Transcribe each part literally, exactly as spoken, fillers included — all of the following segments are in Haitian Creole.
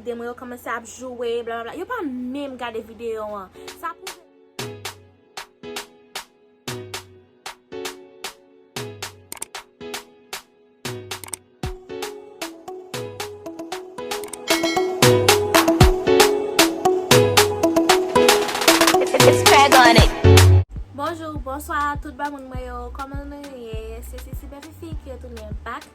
De mwen yo kòmanse ap joure, blablabla. Yo pa menm gade videyo an. Sa pwouve. It's Craig on it. Bonjou, bonswa, tout ba moun mwen yo. Kòman nou ye? Se Sisi Bèfifi ki retounen back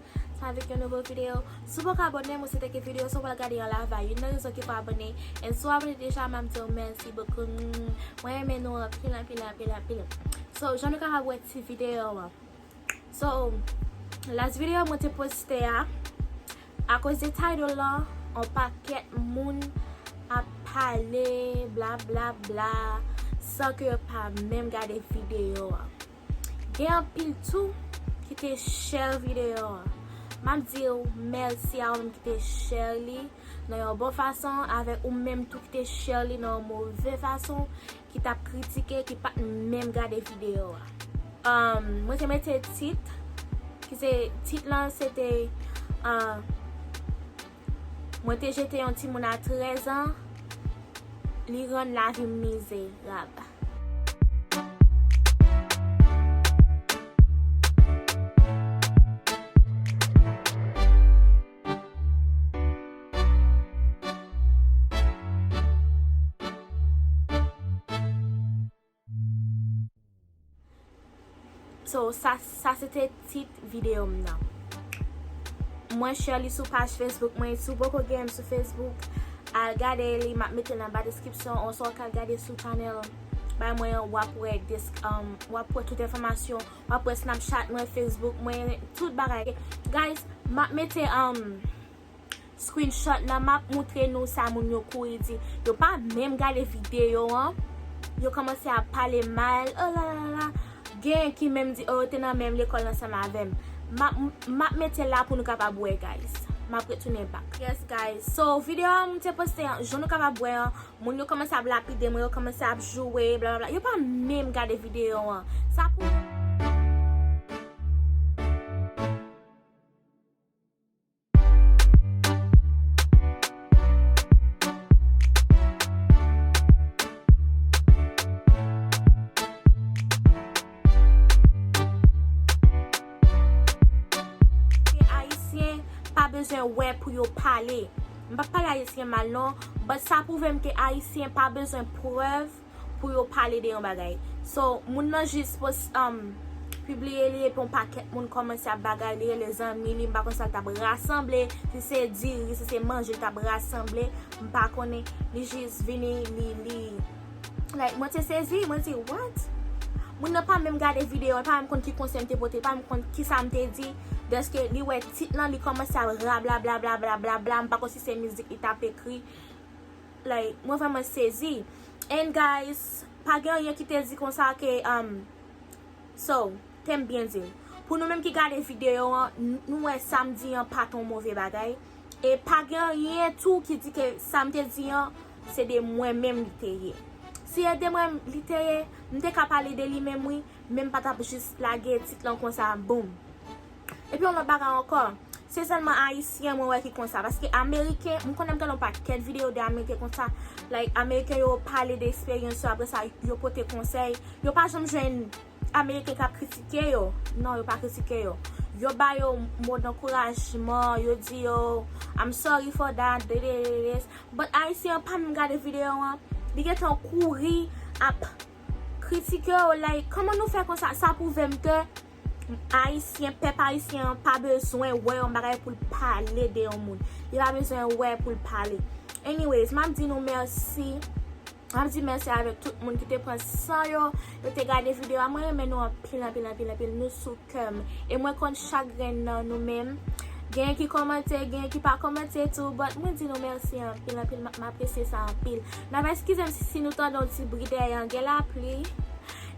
avèk yon nouvo videyo. Si w poko abòne, mwen swete ke videyo sa w pral gade an la va youn nan rezon ki fè w abòne. And si w abòne deja, m ap di w mèsi bokou. Mwen renmen nou anpil, anpil, anpil, anpil. So, jan nou kapab wè ti videyo an. So, last video mwen te poste a, akoz de title lan, yon pakèt moun ap pale, bla, bla, bla, san ke yo pa menm gade videyo a. Gen anpil tou ki te share videyo an. M ap di w mèsi a ou menm ki te share li nan yon bon fason, avèk ou menm tou ki te share li nan yon move fason, ki t ap kritike, ki pa t menm gade videyo a. Um, mwen te mete tit, ki se, tit lan se te, uh, mwen te jete yon timoun a trèz an, li rann lavi m mizerab. So, sa, sa se te tit videyo m nan. Mwen share li sou paj Facebook mwen. Si w poko gen m sou Facebook, al gade li, m ap mete l anba deskripsyon. Oswa w ka al gade sou channel bay mwen an, w ap wè desk, um, w ap wè tout enfòmasyon. W ap wè Snapchat mwen, Facebook mwen, tout bagay. Guys, m ap mete, um, screenshot lan, m ap moutre nou sa moun yo kouri di. Yo pa menm gade videyo an. Yo kòmanse ap pale mal. Oh la la la la. Gen ki menm di, oh, yo te nan menm lekòl ansanm avè m. M ap, m ap mete la pou nou kapab wè, guys. M ap retounen back. Yes, guys. So, videyo a m te poste an, jan nou kapab wè an, moun yo kòmanse ap lapide mwen, yo kòmanse ap joure, blablabla. Yo pa menm gade videyo an. Sa pou Ayisyen pa bezwen wè pou yo pale. M p ap pale ayisyen mal non, but sa pwouve m ke ayisyen pa bezwen prèv pou yo pale de yon bagay. So, moun nan jis pos, um, pibliye li epi yon pakèt moun kòmanse ap bagay, li rele zanmi li, m pa konn sa l t ap rasanble, si se diri, si se manje l t ap rasanble, m pa konnen, li jis vini, li, li, like, mwen te sezi, mwen di, what? Moun nan pa menm gade videyo, li pa menm konn ki konsèy m te pote, li pa menm konn kisa m te di, dèske li wè tit lan, li kòmanse ap rablabla, m pa konn si se mizik li t ap ekri. Like, mwen vrèman sezi. And guys, pa gen anyen ki te di konsa ke, um, so, tèm byen di l. Pou nou menm ki gade videyo an, n-, nou wè sa m di an pa t yon move bagay. E pa gen anyen tou ki di ke sa m te di an, se de mwen menm li te ye. Si e de mwen li te ye, m te ka pale de li menm wi, men m pa t ap jis lage tit lan konsa, boum. Epi yon lòt bagay ankò, se sèlman ayisyen mwen wè ki konsa, paske ameriken, m konnen m gade yon pakèt videyo de ameriken konsa, like, ameriken yo pale de eksperyans yo, apre sa, yo pote konsèy, yo pa janm jwenn ameriken k ap kritike yo, non, yo pa kritike yo, yo ba yo mo dankourajman, yo di yo, I'm sorry for that, de, de, de, de, but ayisyen an pa menm gade videyo an, li gentan kouri ap kritike yo, like, kòman nou fè konsa? Sa pwouve m ke ayisyen, pèp ayisyen an pa bezwen wè yon bagay pou l pale de yon moun. Li pa bezwen wè pou l pale. Anyways, m ap di nou mèsi. M ap di mèsi avèk tout moun ki te pran san yo, yo te gade videyo a. Mwen renmen nou anpil, anpil, anpil, anpil. Nou sou kè m. E mwen konn chak grenn nan nou menm. Genyen ki kòmante, genyen ki pa kòmante tou, but mwen di nou mèsi anpil, anpil, m, m apresye sa anpil. N ap eskize m si, si nou tande yon ti bri dèyè an, gen lapli.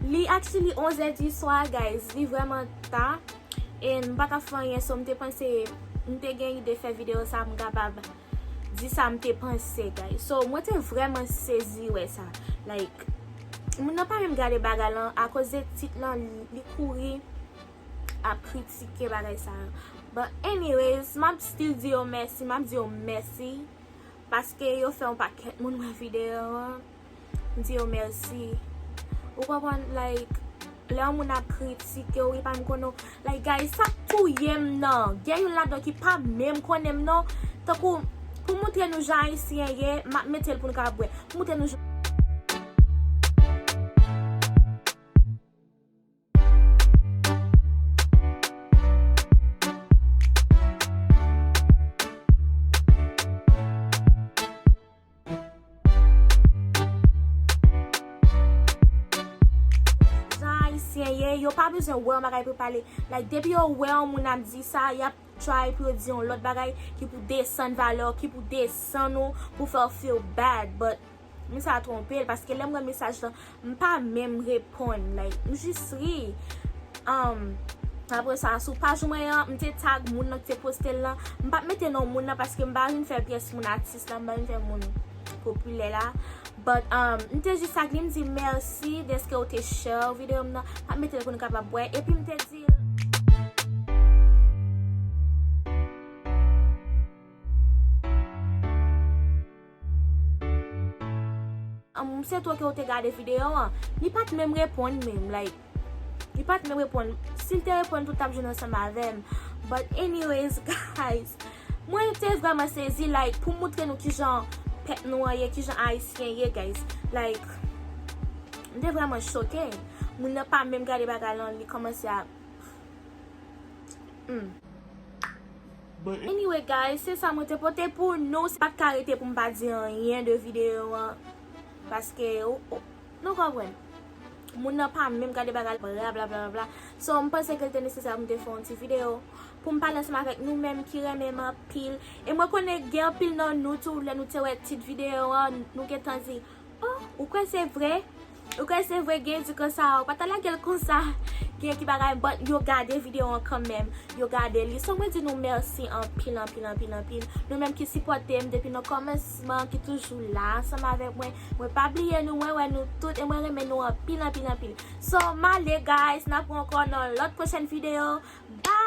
Li actually onz è di swa, guys, li vrèman ta. E m pa ka fè anyen, so m te panse, m te gen ide fè videyo sa, m kapab di sa m te panse, guys. So, mwen te vrèman sezi wè sa. Like, moun nan pa menm gade bagay lan, akoz de tit lan, li, li kouri ap kritike bagay sa yo. But anyways, m ap still di yo mèsi, m ap di yo mèsi. Paske yo fè yon pakèt moun wè videyo an. M di yo mèsi. Ou konprann, like, lè yon moun ap kritike w, li pa menm konnen w. Like, guys, sa k touye m nan. Gen youn ladan ki pa menm konnen m non. Tankou, pou moutre nou jan Ayisyen ye, m ap mete l pou n ka wè. Pou moutre nou jan Jan Ayisyen ye, yo pa bezwen wè yon bagay pou pale. Like, depi yo wè yon moun ap di sa, y ap try pou yo di yon lòt bagay ki pou desann valè w, ki pou desann ou, pou fè w feel bad. But, moun sa twonpe l, paske lè m wè mesaj lan, m pa menm reponn. Like, m jis ri. Um, apre sa, sou paj mwen an, m te tag moun nan ki te poste l lan. M p ap mete non moun nan paske m pa vin fè pyès moun atis la, m pa vin fè moun popilè la. But, um, m te jis tag li, m di mèsi dèske ou te share videyo m nan. M ap mete l pou nou kapab wè. Epi m te di l. Um, se tou ke ou te gade videyo an. Li pa t menm reponn menm, like, li pa t menm reponn. Si l te reponn tou, t ap jwenn ansanm avè m. But anyways, guys, mwen te vrèman sezi, like, pou moutre nou kijan pèp nou an ye, kijan Ayisyen ye, guys. Like, m te vrèman choke. Moun nan pa menm gade bagay lan, li kòmanse ap Hmm. But anyway, guys, se sa mwen te pote pou nou. Se pa t ka rete pou m pa di anyen de videyo an. Paske, ou, ou, nou konprann. Moun nan pa menm gade bagay, bla, bla, bla, bla, bla. So, m panse ke l te nesesè pou m te fè yon ti videyo. Pou m pale ansanm avèk nou menm ki renmen m anpil. E mwen konnen gen anpil nan nou tou, lè nou te wè tit videyo an, nou gentan di, oh, ou kwè se vre? Ou kwè se vre gen di konsa, ou pa ta lage l konsa. Gen ki bagay, but yo gade videyo an kanmenm. Yo gade li. So, mwen di nou mèsi anpil, anpil, anpil, anpil. Nou menm ki sipòte m depi nan kòmansman, ki toujou la ansanm avèk mwen. Mwen pa bliye nou, mwen wè nou tout, e mwen renmen nou anpil, anpil, anpil. So, m ale, guys, n ap wè ankò nan lòt pwochèn videyo. Bye!